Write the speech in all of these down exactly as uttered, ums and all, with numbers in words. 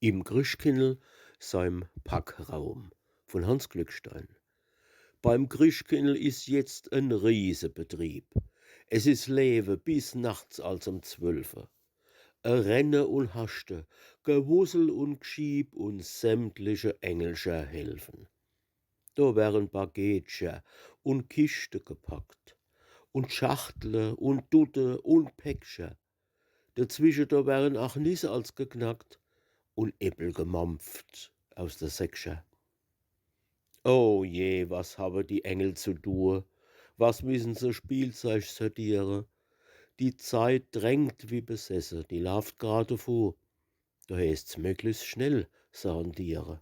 Im Chrischtkindel seim Packraum von Hanns Glückstein. Beim Chrischtkindel is jetzt en Riesebetrieb. Es is Lewe bis nachts als um zwölfe. E Renne un Haschte, Gewussel un Gschieb un sämtliche Engelcher helfen. Do wären Paketcher un Kischte gepackt un Schachtle un Dutte un Päckcher. Dezwische do wären ach Nisse als geknackt un Äppel gemampft aus de Säckcher. Oh je, was hawe die Engel zu due? Was missen se Spielzeug sortiere? Die Zeit drängt wie besesse, die laaft grad devu. Do heeßt's möglichst schnell sortiere.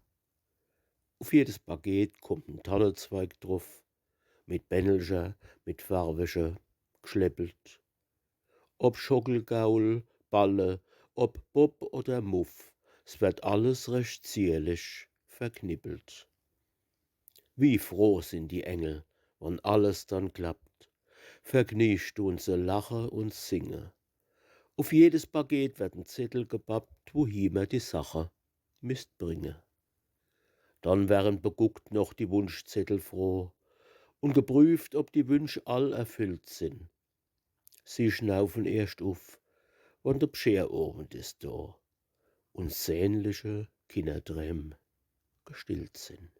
Uf jedes Paket kommt en Tannezweig druf, mit Bännelcher, mit farwische, gschleppelt. Ob Schockelgaul, Balle, ob Bob oder Muff, s werd alles recht zierlich verknippelt. Wie froh sin die Engel, wann alles dann klappt. Vergniecht tun se lache un singe. Uf jedes Paket werd en Zettel gepappt, wohie mer die Sache misst bringe. Dann wären beguckt noch die Wunschzettel froh un geprüft, ob die Wünsch all erfüllt sin. Sie schnaufen erscht uf, wann de Bscherowend is do un sehnliche Kinnerdräm gestillt sin.